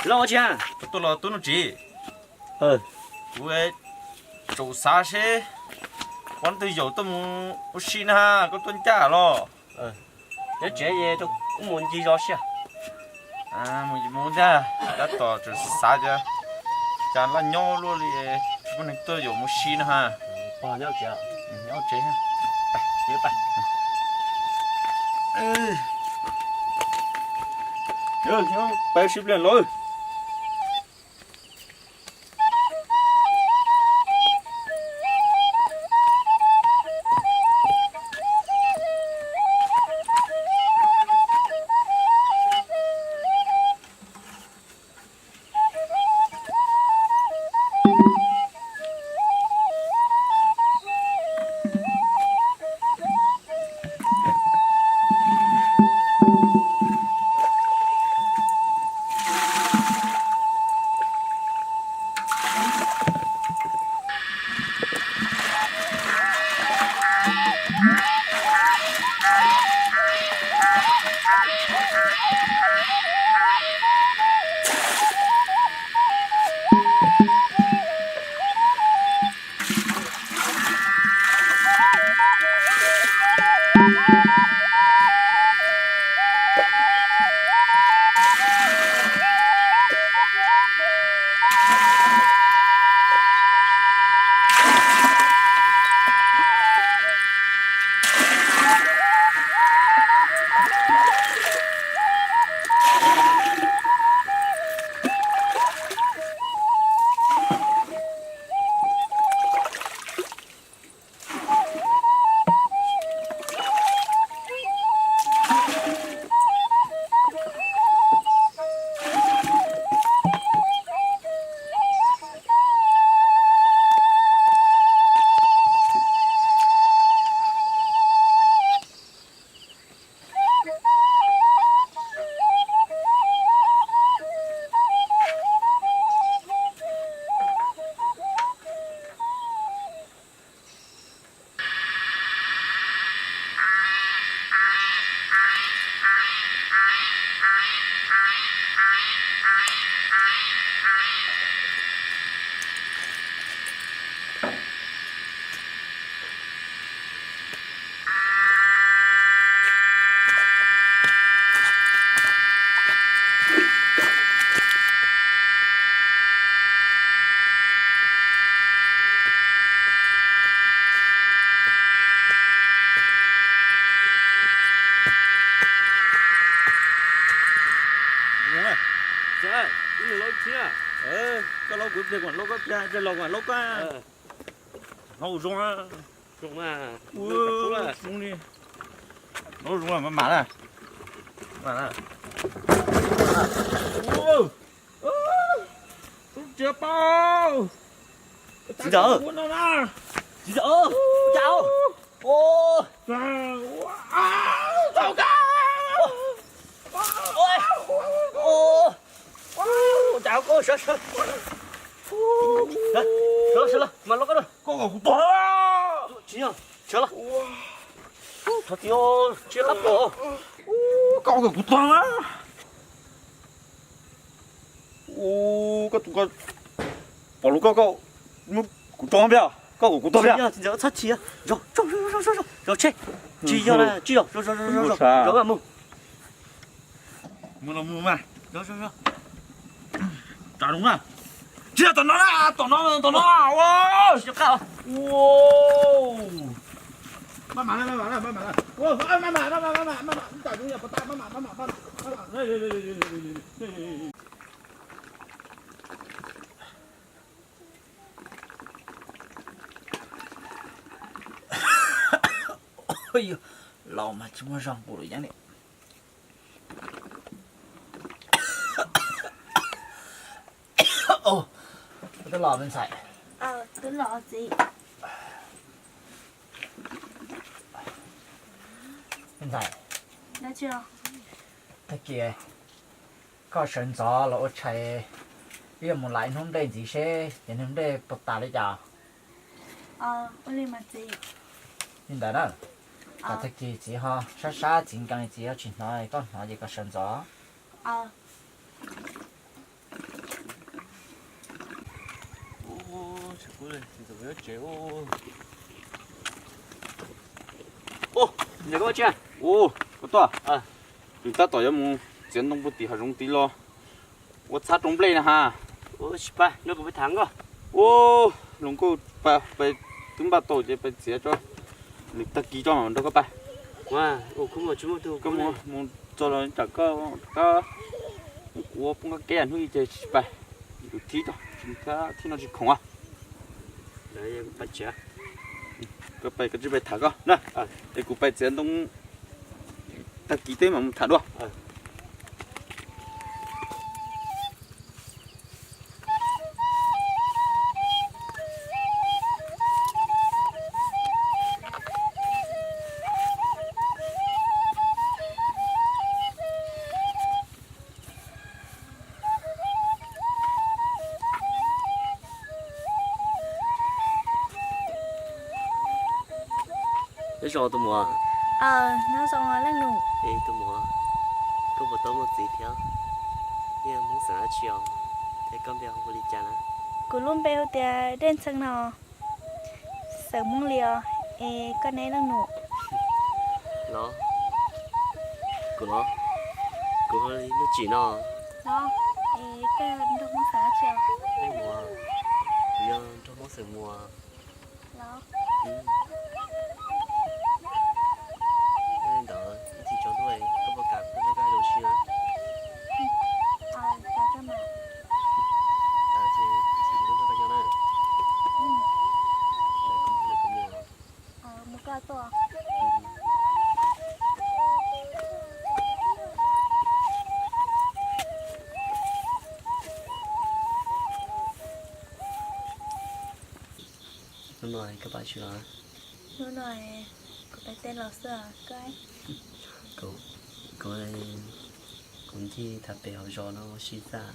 Los tsis, koj tuaj los tub Nuj Tsim? Kuv tseem xav seb puas muaj leej twg yaum tuaj mus ua si na, koj tuaj ncaj los. Nyob tsev es wb mus ncig zos si. Mus ntag, tab tom tseem xav tias cas laj nyob luaj li, tsis muaj neeg tuaj yaum mus si na ha. Nyob tsev. Peb sib pliag los. Koj laub kuv pliag kuv laub koj pliag, pliag los kuv laub koj. Laub zoo, zoo li, laub zoo, maj mam na. Tub tsia pau. Txiv ntxawm, txiv ntxawm, cas, cas koj sawv, sawv los, sawv los, mas los koj. Koj kom kuv tuag. Tsis yog, sawv los. Thov txim, tsis lab pom. Koj kom kuv tuag. Koj tus, koj pom lus, koj, koj muab kuv tso pliag, koj kom kuv tuag pliag. Tsis yog, tsis yog, tsis yog, zov, zov, zov, zov, zov, tsis yog, tsis yog, zov, zov, zov, zov, zov, zov, mus. Mus los mus mas. Zov, zov, zov. Tsa zoo na. Tsis yog tom no na, tom no, tom no. Tsis yog qab. Maj mam na, maj mam na, maj mam na. Maj mam, maj mam, maj mam, maj mam, maj mam, maj mam. Laus mas tsis muaj zog nqus lawm yeeb li. Twb los me ntxhais. Twb los txiv. Me ntxhais, tag kis koj sawv ntxov los ua tshais, wb yuav mus lais ib hnub nplej ntxiv seb ces hnub nplej puas tas li cas. Li ntawd na, kom tag kis txiv ho sab sab txiv nkees txiv ho tsis hnov, koj hnov ces koj sawv ntxov. Ub, koj tuaj, nws tab tom yuav mus txiav ntoo puag tim hav zoov tid los ua txhab rau nplej na ha. Ub, hluas nkauj, pais twb npaj tau ces pais txiav tso, nws tag kis tso nrog koj pais. Koj mus txog los tsam koj, kuv ua poob kab keb hnub ib ces tsis pais, yus thib tso, thib no tsis khoom. Koj pais koj tsis pais tham koj na, es kuv pais txiav ntoo tag kis teb mam mus tham dua. Nyob zoo tus muam. Nyob zoo leej nus. Tus muam, koj puas tau muaj txiv thiab? Yog Hmoob xeem dab tsi os? Thiab koj npe hu li cas na? Kuv lub npe hu tias Dej Ntxhee no. Xeem Hmoob li os, es koj ne leej nus? Los, kuv los, kuv hu li Nuj Tsim no. Los, es koj nrog Hmoob xeem dab tsi os? Leej muam, kuv yog nrog Hmoob xeem Muas. Los, ntawd ib chim tsaus ntuj koj puas kam kuv nrog koj hais lus si na? Ces ib chim kuv nrog koj nyob na. Lawv kuv mus, lawv kuv mus. Hnub no koj pais tsis los? Hnub no kuv pais tej laus xwb os koj? Kuv, kuv, kuv ncig tham pem hauv zos no ua si xwb.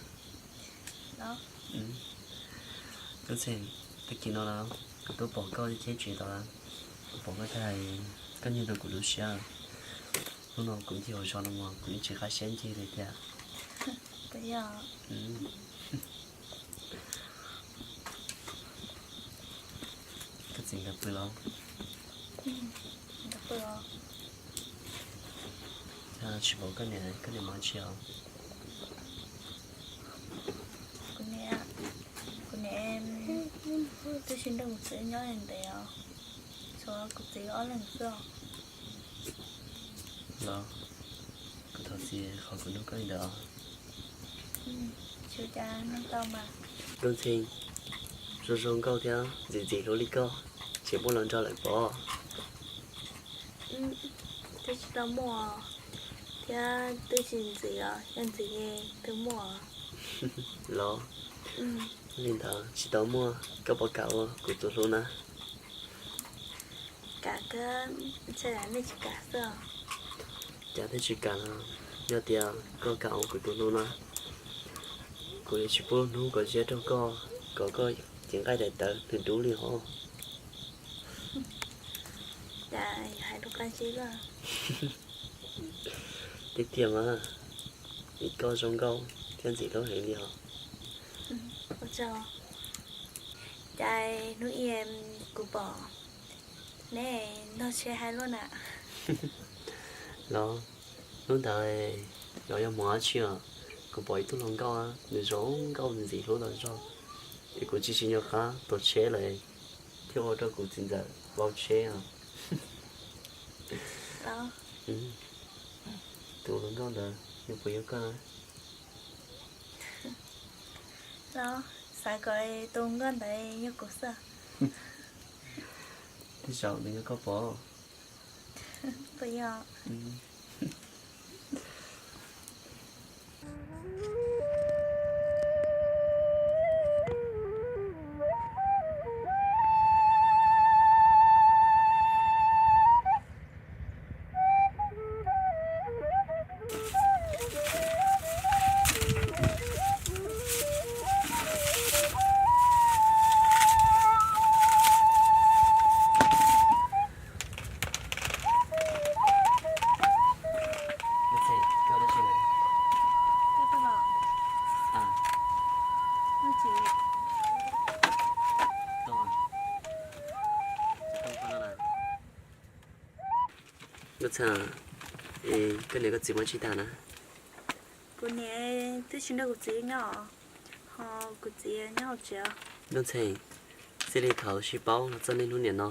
Koj txheej, tag kis no los kuv twb pom koj cheb tsev tod, kuv pom koj tag hais koj nyiag tau kuv lub siab. Hnub no kuv ncig hauv zos no mas kuv yeej tsis qab siab ncig li tiag. Koj txiv nkawd pw los? Tsis pom koj niam, koj niam mas tsis os? Kuv niam, kuv niam twb tsis nrog kuv txiv nyob li ntev os, tshuav kuv txiv ob leeg xwb os. Los, kuv thov txim qhov kuv nug koj li ntawd. Tsis ua cas, nug tau mas. Nkauj Ntxhee, zoo zoo nkauj thiab ntxim ntxim hlub li koj, tseem muaj hluas nraug lawm pob? Twb tsis tau muaj thiab, twb tsis ntxim os, yog ntxim twb muaj. Los, li ntawd tsis tau muaj koj puas kam ua kuv tus hlub na? Kam kawg, ntshe nej tsis kam xwb. Cas thiaj tsis kam no? Yog tias koj kam ua kuv tus hlub na, kuv yuav tsis pub hnub kom ziab rau koj, kom koj cev nqaij daim tawv nws dub li hos. Cas yus hais lus qab zib lawm. Tiag tiag mas, vim koj zoo nkauj thiab ntxim hlub heev li hos. Ua tsaug. Cas hnub ib kuv pom neb nrog tsheb haib luaj na. Los, hnub ntawd los yog hmo dab tsi os, kuv pom ib tug hluas nkauj, nws zoo nkauj ntxim hlub tas zog, es kuv tsis tsim nyog qab tuav tsheb lawm, thiaj ua rau kuv txiv ntxawm vau tsheb os. Tus hluas nkauj ntawd nws puas yog koj na? Los, xav kom tus nkauj ntawd yog kuv xwb. Tej zaum nws yog koj pob. Puas yog? Nkauj Ntxhee, koj niam koj txiv mus tsis tag na? Kuv niam twb tsis nrog kuv txiv nyob, ho kuv txiv nyob hauv tsev. Nkauj Ntxhee, txij li thaum sib paub los txog niaj hnub niam no,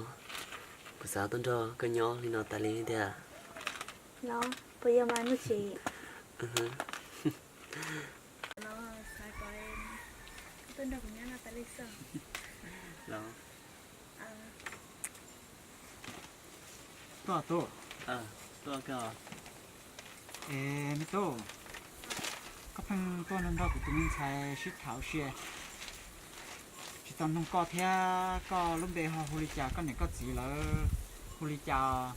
kuv xav tuaj nrog koj nyob li no tas li thiab. Los puas yog mas Nkauj Ntxhee? Los xav kom tuaj nrog kuv nyob no tas li xwb. Los. Tuaj tub. Tuaj koj. Es me tub, koj pheej tuaj nrog kuv tus me ntxhais sib tham ua si, tsis tau nug koj thiab, koj lub npe ho hu li cas, koj niam koj txiv lawv hu li cas?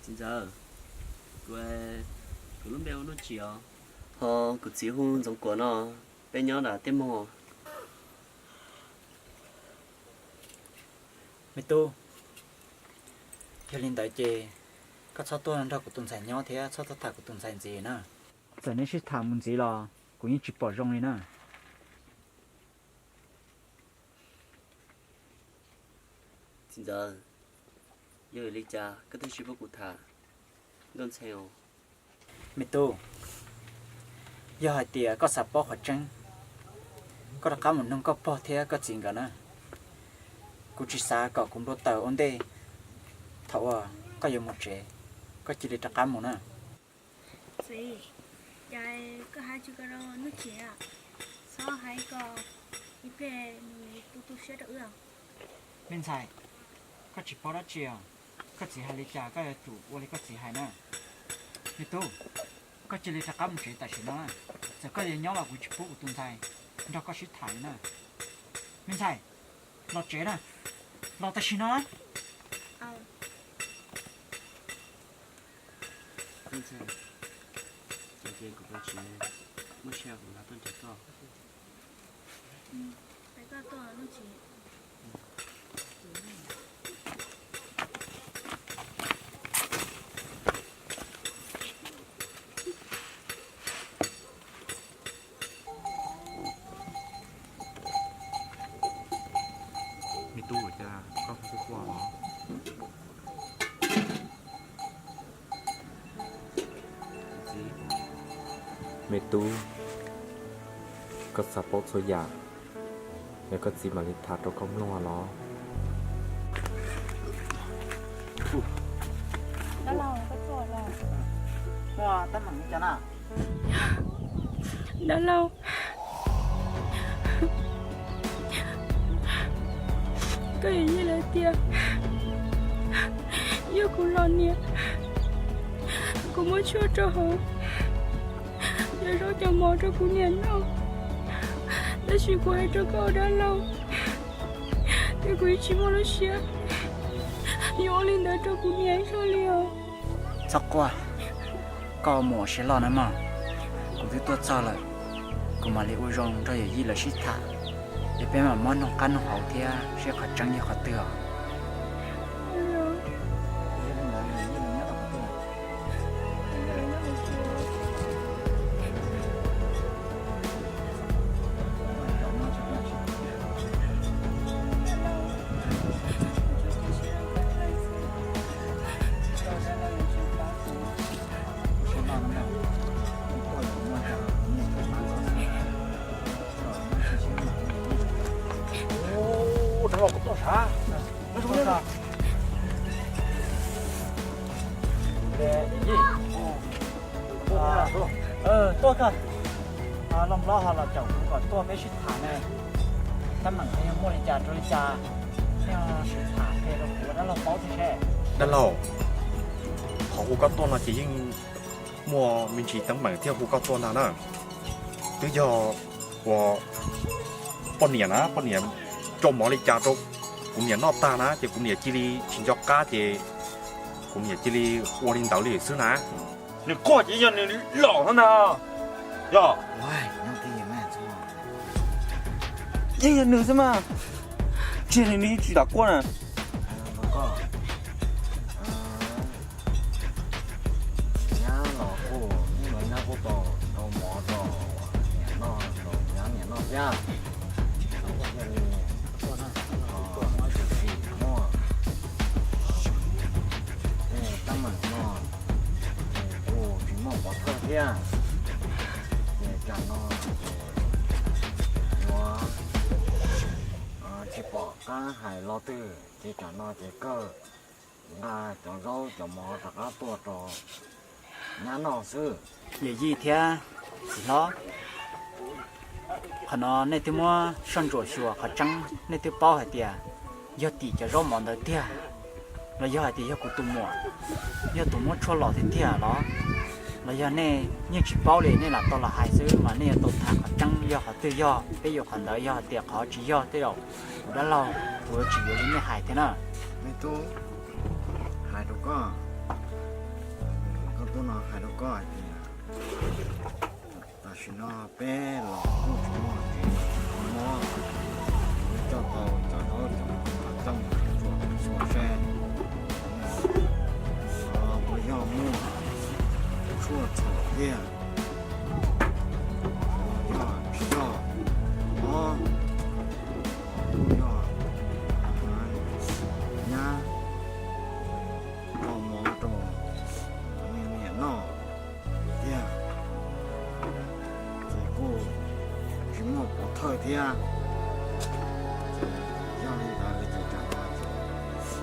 Txiv ntxawm, kuv, kuv lub npe hu Nuj Tsim os, ho kuv txiv hu Ntxoov Kuam no, peb nyob nram Tiaj Moog. Me tub, yog li ntawd ces koj txhob tuaj nrog kuv tus ntxhais nyob thiab txhob tuaj tham kuv tus ntxhais ntxiv na. Txawm neb sib tham mus ntxiv los kuv yeej tsis pom zoo li na. Txiv ntxawm, yog vim li cas koj thiaj tsis pub kuv tham Nkauj Ntxhee os? Me tub, yog hais tias koj xav paub qhov tseeb, koj rov qab mus nug koj pog thiab koj txiv nkawd na. Kuv tsis xav kom kuv npau taws ua ntej thaum uas koj yuav mus tsev, koj cia li rov qab mus na. Txiv, cas koj hais tsis ko rau Nuj Tsim, txhob hais kom ib pliag nws tu tu siab rau wb. Me ntxhais, koj tsis paub dab tsi os. Koj txiv hais li cas koj yuav tsum ua li koj txiv hais na. Me tub, koj cia li rov qab mus tsev tam sim no na. Txawm koj yuav nyob los kuv tsis pub kuv tus ntxhais nrog koj sib tham li na. Me ntxhais, los tsev na, los tam sim no na. Nkauj Ntxhee, ces kuv pab tsev, muaj sia kuv mam tuaj nrhiav koj. Me tub, ua cas koj quaj quaj los? Me tub, koj xav paub txhua yam, yog koj txiv mam li tham rau koj mloog los? Dab laug, koj tuaj los? Muaj teeb meem li cas na? Dab laug, koj yawm yij lawv tias yog kuv los niam, kuv muab tshuaj rau hauv cov zaub cov mov rau kuv niam noj. Tab sis kuv hais rau koj dab laug, tias kuv tsis muaj lub siab yuav ua li ntawd rau kuv niam ib zaug li os. Txhob quaj, koj mus ua siab loj nawb mog. Kuv twb tuaj txog lawm, kuv mam li ua zoo nrog yawm yij lawv sib tham, es peb mam muab nug qab nug hauv thiab seb qhov tseeb yog qhov twg os. Tuaj kawg, los nplob ho los caum kuv kom tuaj peb sib tham ne. Teeb meem yog muaj li cas rau li cas, sib tham qhia rau kuv dab laug paub thiab seb. Dab laug, qhov hu koj tuaj no ces yeej muaj me ntsis teeb meem thiaj hu koj tuaj ntag na. Twb yog uas poj niam na, poj niam rau mov li cas rau kuv niam noj tag na ces kuv niam cia li tsis nco qab ces kuv niam cia li ua li ntawd li xwb na. Nws quaj ces yog nws lom no na. Yog, yeej yog nws xwb mas. Tsis yog nws, nws tsis tau quaj na. Nyab los kuj, nyab kuj tau rau mov rau niam noj, rau nyab niam noj thiab. Muaj tsis tsis muaj. Thiab ces tsam no yuav tsis pom qab hais lo twg, ces tsam no ces kawg nqa cov zaub cov mov rov qab tuaj rau nyab noj xwb. Yawm yij thiab txiv hlob, qhov no nej twb muab soj ntsuam xyuas qhov tseeb, nej twb paub hais tias yog tim cov zaub mov ntawd tiag, los yog hais tias yog kuv tus muam yog tus muab tshuaj los tiag tiag los, los yog nej yeej tsis paub li, nej lam tau los hais xwb mas nej yuav tau tham qhov tseeb yog qhov twg yog, peb yuav qhov ntawd, yog hais tias qhov tsis yog tej zaum kuv dab laug kuv yuav tsis yuav li nej hais thiab na. Me tub, hais rau koj, koj tub no hais rau koj hais tias tam sim no peb los kuj tsis muaj tsev mob, yuav coj tau cov zaub cov mov los coj mus tsuam txhua seb puas yog muaj tshuaj txhaum tiag, yog tsis yog, o, kuj yog nyab rau mov rau niam noj tiag, ces kuj tsis muaj pov thawj thiab. Ces yog li ntawd ces tsam no ces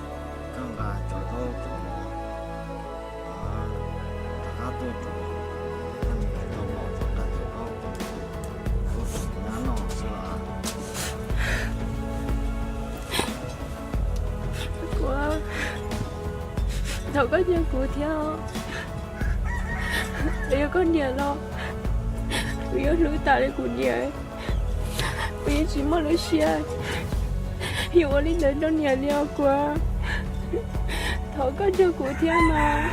koj nqa cov zaub cov mov rov qab tuaj rau koj, nws tsis tau los ces nqa cov zaub cov mov tuaj rau nyab noj xwb los. Kuv, thov koj nyob kuv thiab, yog koj niam los kuv yuav hlub tas li kuv niam, kuv yuav tsis muaj lub siab yuav ua li ntawd rau niam li os Kuav. Thov koj nrog kuv thiab mas.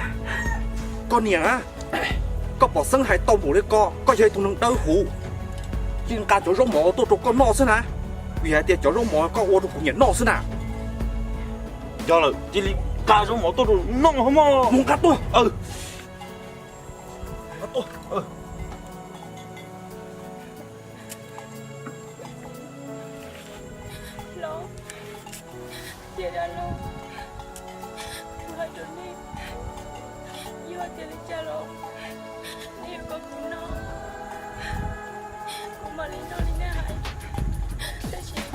Koj niam, koj pom xeeb hais tau npaum li ko, koj yog ib tug neeg dawb huv, cia li nqa cov zaub mov tuaj rau koj noj xwb na, vim hais tias cov zaub mov koj ua rau kuv niam noj xwb na. Yog lawm cia li nqa zaub mov tuaj rau noj mog. Mus nqa tuaj. Los, tiag dab laug, kuv hais rau nej, yog tias li cas los nej yuav kom kuv noj, kuv mam li noj li nej hais. Tab sis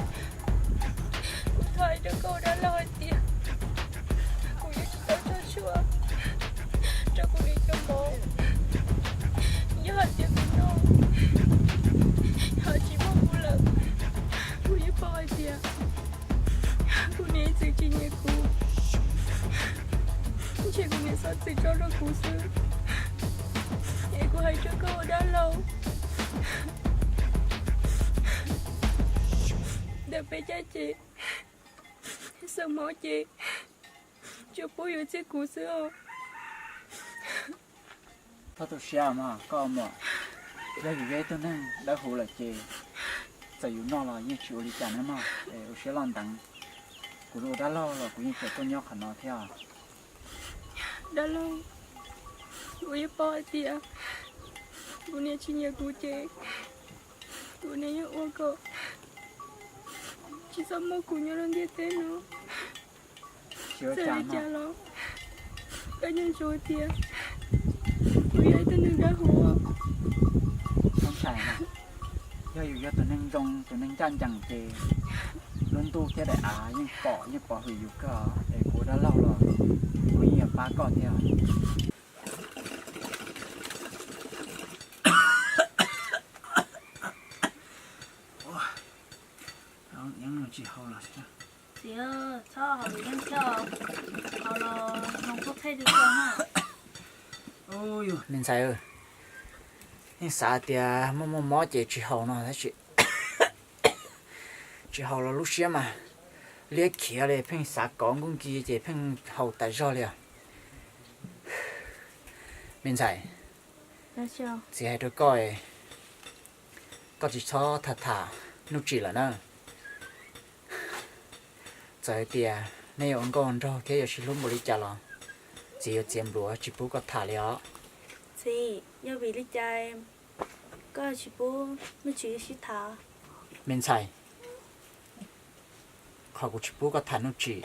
kuv thov hais rau koj ua dab laug hais tias kuv yuav tsis tau tso tshuaj rau kuv niam cov mov. Yog hais tias kuv noj ho tsis muaj kuv lawm, kuv yeej paub hais tias kuv niam ib txwm tsis nyiam kuv, ntshe kuv niam xav txwm tso rau kuv xwb. Es kuv hais rau koj ua dab laug, ntawm peb caj ces xeem mov ces tsuas pub yus txhiab kuv xwb os. Txhob tu siab mog koj muam, yog yus yog ib tug neeg dawb huv lawm ces txawm yus noj los yeej tsis ua li cas nawb mog, es ua siab loj ntev. Kuv ua dab laug los kuv yeej coj koj nyob qhov no thiab. Dab laug, kuv yeej paub hais tias kuv niam tsis nyiam kuv ces kuv niam yeej ua kom tsis txhob muaj kuv nyob rau ntiaj teb no. Txawm li cas los koj yeej ntsuas tias kuv yog ib tug neeg dawb huv. Yog yus yog tus neeg zoo tus neeg ncaj ncees ces lub ntuj thiab daim av yeej pom yeej pov hwm yus kawg, es kuv ua dab laug los kuv yeej yuav pab koj thiab. Txiv, txhob haus yeeb thiab, haus los zoo kub qheb li ko na. Me ntxhais, yeej xav tias muaj muaj mob ces tsis haus no tab sis tsis haus los lub siab mas liab khiav li, pheej xav kov nkuj nki ces pheej haus tas zog li os. Me ntxhais, txiv hais rau koj, koj tsis txhob tham tham Nuj Tsim lawm na. Txawm hais tias nej yuav ua nkauj nraug thiab yuav sib hlub npaum li cas los txiv yuav txiav npluav tsis pub koj tham li os. Txiv, yog vim li cas koj tsis pub Nuj Tsim sib tham? Me ntxhais, qhov kuv tsis pub koj tham Nuj Tsim,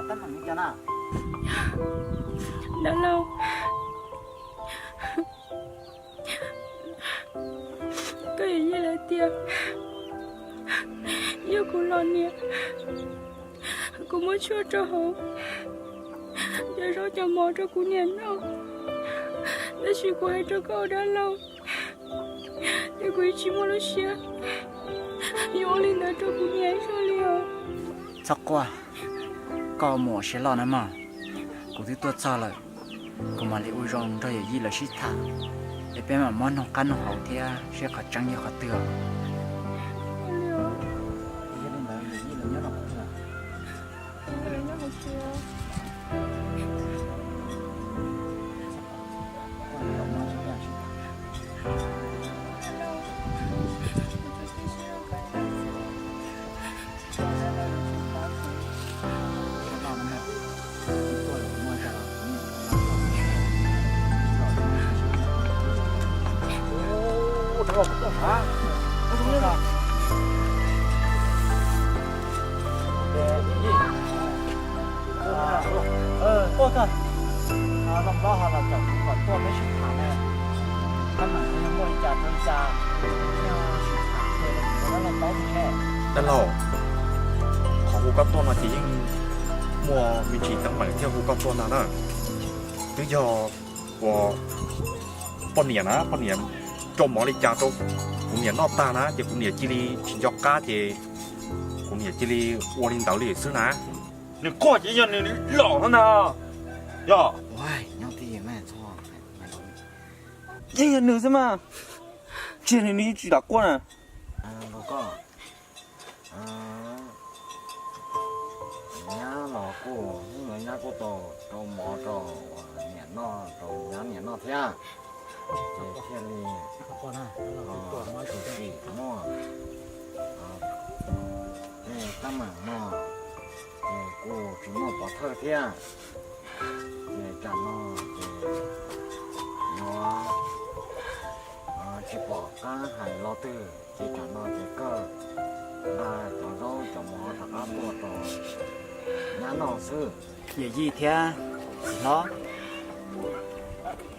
Tab meem li cas na? Dab laug, koj yawm yij lawv tias yog kuv los niam, kuv muab tshuaj rau hauv cov zaub cov mov rau kuv niam noj, tab sis kuv hais rau koj dab laug, ces kuv yeej tsis muaj lub siab yuav ua li ntawd rau kuv niam ib zaug li os. Txhob quaj, koj mus ua siab loj na mog. Kuv twb tuaj txog lawm, kuv mam li ua zoo nrog yawm yij lawv sib tham, es peb mam muab noog qab noog hauv thiab seb qhov tseeb yog qhov twg os. Yog li ntawd yawm yij lawv nyob rau qhov twg? Tuaj tag, loj hlob ho los caum kuv kom tuaj peb sib tham na. Tab meem yog muaj li cas rau li cas, sib tham ces rau kuv dab laug paub xwb seb. Dab laug, qhov hu koj tuaj no ces yeej muaj me ntsis teeb meem thiaj hu koj tuaj ntag na. Twb yog ua poj niam na, poj niam rau mov li cas rau kuv niam noj tag na ces kuv niam cia li tsis nco qab ces kuv niam cia li ua li ntawd li xwb na. Nws quaj ces yog nws lom no na. Yog, yeej yog nws xwb mas. Tsis yog nws nws tsis lam quaj na. Nyab los kuj, hnub no nyab kuj tau rau mov rau niam noj, rau nyab niam noj thiab, ces thiaj li tsis muaj tej teeb meem no, ces kuj tsis muaj pov thawj thiab. Ces tsam no ces yuav tsis pom qab hais lo twg, ces tsam no ces kawg nqa cov zaub cov mov rov qab tuaj rau nyab noj xwb. Yawm yij thiab txiv hlob,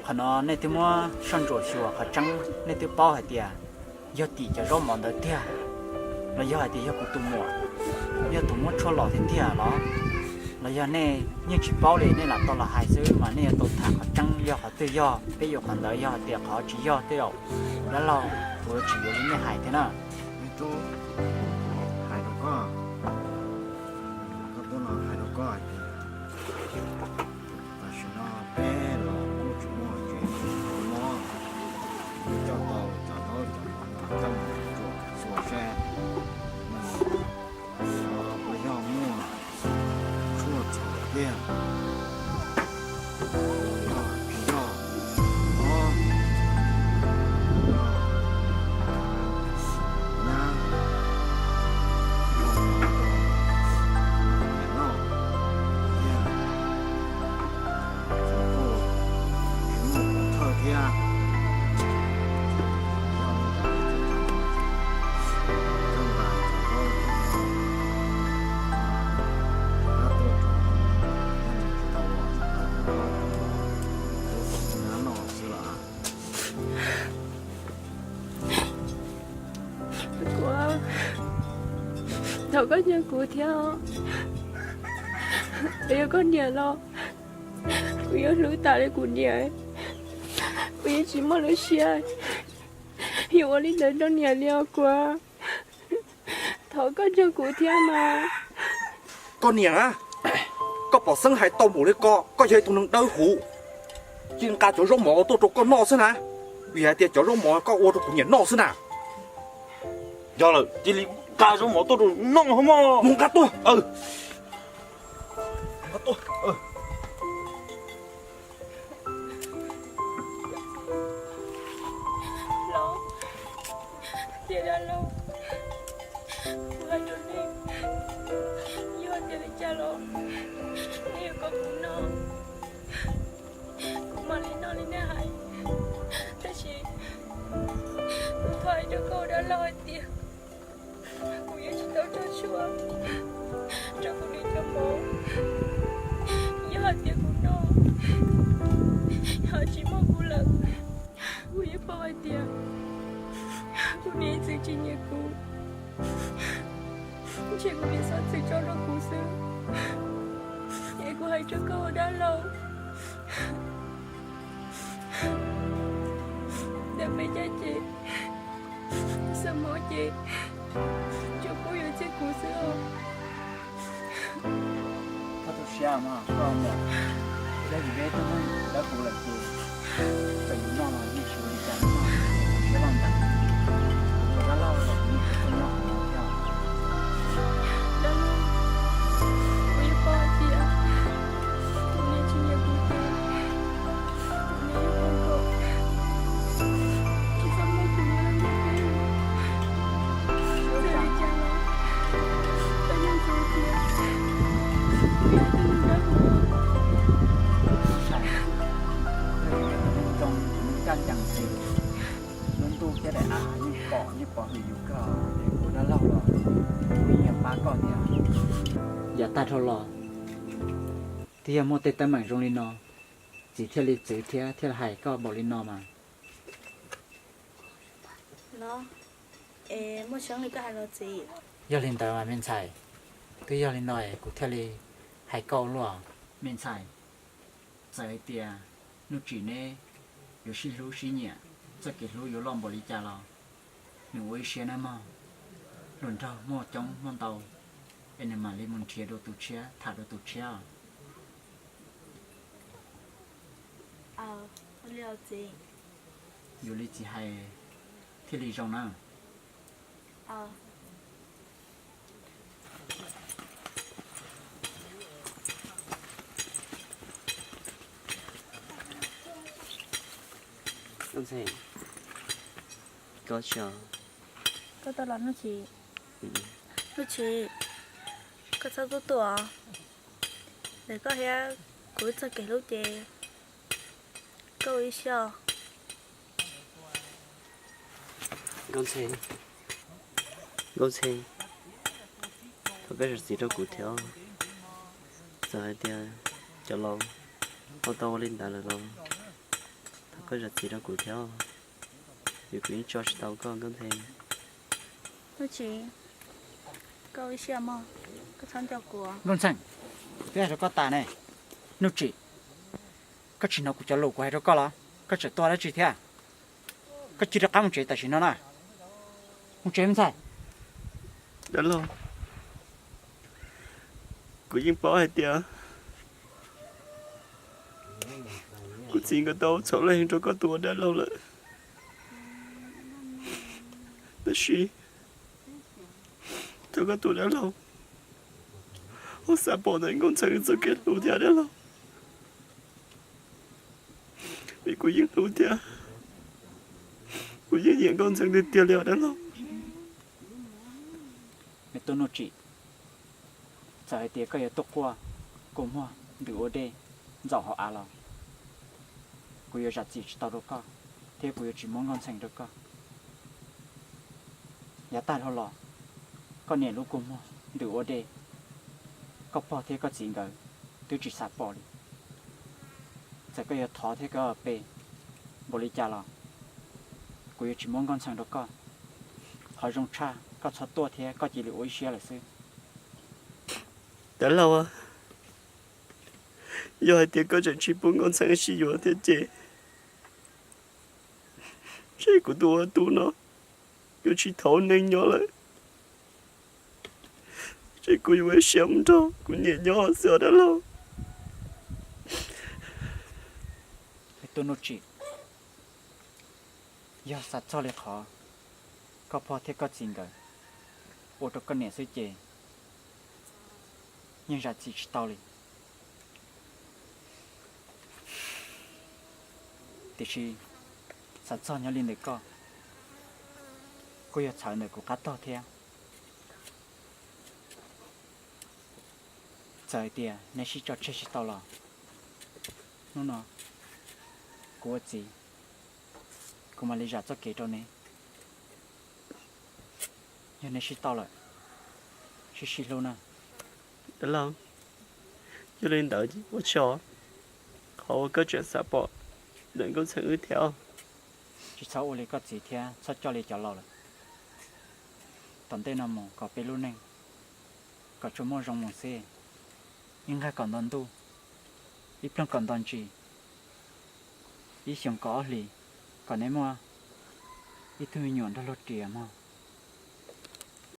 qhov no nej twb muab soj ntsuam xyuas qhov tseeb, nej twb paub hais tias yog tim cov zaub mov ntawd tiag, los yog hais tias yog kuv tus muam yog tus muab tshuaj los tiag tiag los, los yog nej yeej tsis paub li, nej lam tau los hais xwb mas nej yuav tau tham qhov tseeb yog qhov twg, yog peb yuav qhov ntawd, yog hais tias qhov tsis yog tej zaum kuv dab laug kuv yuav tsis yuav li nej hais thiab na. Hais rau koj, koj tuaj no hais rau koj hais tias tam sim no peb los kuj tsis muaj tsev mob, coj tau cov zaub cov mov no coj mus tsuam xyuas seb nws puas yog muaj tshuaj txhaum tiag, yog tsis yog, o, yog nyab rau mov rau niam noj tiag, ces kuj tsis muaj pov thawj thiab. Yog li ntawd ces tsam no koj nqa cov zaub cov mov rov qab tuaj rau, yog nws tsis tau los, rau kom nyab noj xwb los. Kuv, thov koj nrog kuv thiab, kuv yog koj niam los kuv yuav hlub tas li kuv niam, kuv yeej tsis muaj lub siab yuav ua li ntawd rau niam li os Kuav. Thov koj nrog kuv thiab mas. Koj niam na, koj pom xeeb hais tau npaum li ko, koj yog ib tug neeg dawb huv, cia nqa cov zaub mov tuaj rau koj noj xwb na. Vim hais tias cov zaub mov koj ua rau kuv niam noj xwb na. Yog lawm cia li nqa zaub mov tuaj rau noj mog. Mus nqa tuaj. Los, tias dab laug, kuv hais rau nej, yog tias li cas los nej yuav kom kuv noj, kuv mam li noj li nej hais. Tab sis kuv thov hais rau koj dab laug hais tias kuv yuav tsis tau tso tshuaj rau kuv niam cov mov. Tias kuv niam txwv tsis nyiam kuv, ntshe kuv niam xob txwv tso rau kuv xwb. Es kuv hais rau koj ua dab laug, ntawm peb caj ces xav mob ces tsuas pub yuav txij kuv xwb os. Koj tu siab mas koj niam, thiab vim peb tug neeg dawb huv lawm ces txawm yus noj los yeej tsis ua li cas noj, siab loj ntev. Kuv ua dab laug los kuv yeej tsis tuaj nyob qhov no thiab. Dab laug, kuv yeej paub hais tias kuv niam tsis nyiam kuv ces kuv niam yeej ua kom tsis txhob muab kuv nyob rau ntiaj teb. Txawm li cas los koj yeej ntseeg tias kuv yog ib tug neeg dawb huv. Tus neeg zoo, tus neeg kaj ncees ces lub ntuj thiab daim av yeej pom yeej pov hwm yus kawg, es kuv dab laug los kuv yeej yuav pab koj thiab. Yav tag dhau los twb yog muaj tej teeb meem zoo li no, txiv thiaj li txwv thiab thiaj li hais koj npaum li no mas. No, es muaj tseeb li koj hais los txiv? Yog li ntawd mas me ntxhais, twb yog li no es kuv thiaj li hais koj ua luaj. Me ntxhais, txawm hais tias Nuj Tsim neb yuav sib hlub sib nyiam, txoj kev hlub yuav loj npaum li cas los nws ua ib siab nawb mog. Hluas nraug muaj coob muaj ntau, es nws mam li mus nrhiav dua tus tshiab, tham dua tus tshiab os. Ua li os txiv. Yuav li txiv hais thiaj li zoo na. Nkauj Ntxhee, koj tsis, koj tuaj los Nuj Tsim? Nuj Tsim, koj txhob tuaj tuaj os. Ntawm koj thiab kuv txoj kev hlub ces koj ua ib siab os. Nkauj Ntxhee, Nkauj Ntxhee, thov koj zam txim rau kuv thiab. Txawm hais tias cov laus ho tau ua li ntawd lawm los thov koj zam txim rau kuv thiab, vim kuv yeej tso tsis tau koj Nkauj Ntxhee. Nuj Tsim, koj ua ib siab mog, koj txhob nco kuv. Nkauj Ntxhee, twb hais rau koj tas ne. Nuj Tsim, koj tsis hnov kuv cov lus kuv hais rau koj los koj tseem tuaj dab tsi thiab? Koj cia rov qab mus tsev tam sim no na. Mus tsev me ntxhais. Dab laug, kuv yeej paub hais tias kuv txiv nkawd tau txhaum leej rau koj tus ua dab laug lawm, tab sis thaum koj tus dab laug ho xav pom ntawm Nkauj Ntxhee txoj kev hlub thiab dab laug, vim kuv yeej hlub thiab kuv yeej nyiam Nkauj Ntxhee tiag tiag li os dab laug. Me tub Nuj Tsim, txawm hais tias koj yuav tuaj quaj kua muag ntws ua dej ntxaum hauv av los kuv yuav zam txim tsis tau rau koj, thiab kuv yuav tsis muab Nkauj Ntxhee rau koj. Yav tag dhau los, koj niam lub kua muag ntws ua dej, koj pog thiab koj txiv nkawd twb tsis xav pom li. Txawm koj yuav thov thiab koj pe npaum li cas los kuv yuav tsis muab Nkauj Ntxhee rau koj. Qhov zoo tshaj koj txhob tuaj thiab koj cia li ua ib siab lawm xwb. Dab laug, yog hais tias koj tseem tsis pub Nkauj Ntxhee sib yuav thiab ces ntshe kuv tus ua tub no yuav tsis tau neej nyob lawm. Ntshe kuv yuav ua ib siab mus nrog kuv niam nyob xwb os dab laug. Me tub Nuj Tsim, yog xav txog li qhov koj pog thiab koj txiv nkawd ua rau koj niam xwb ces yeej zam txim tsis tau li. Tiam sis xav txog nyob li ntawm koj, kuj yog txhawv ntawm kuv qab tog thiab. Txawm hais tias nej sib tso tseg tsis tau los hnub no kuv ua txiv, kuv mam li zam txoj kev rau nej. Yog nej sib tau lawm, sib sib hlub na. Dab laug, yog li ntawd ua tsaug qhov uas koj tseem xav pom ntawm Nkauj Ntxhee wb thiab. Tsis txhob ua li koj txiv thiab txhob coj li cov laus lawm. Tom ntej no mus kom peb lub neej kom tsuas muaj zoo mus xwb. Ib nqaij kom nto ntuj, ib ploog kom nto ntsis, ib xyoos kom ob hlis, kom neb muaj ib tug me nyuam nrog luag riam mog.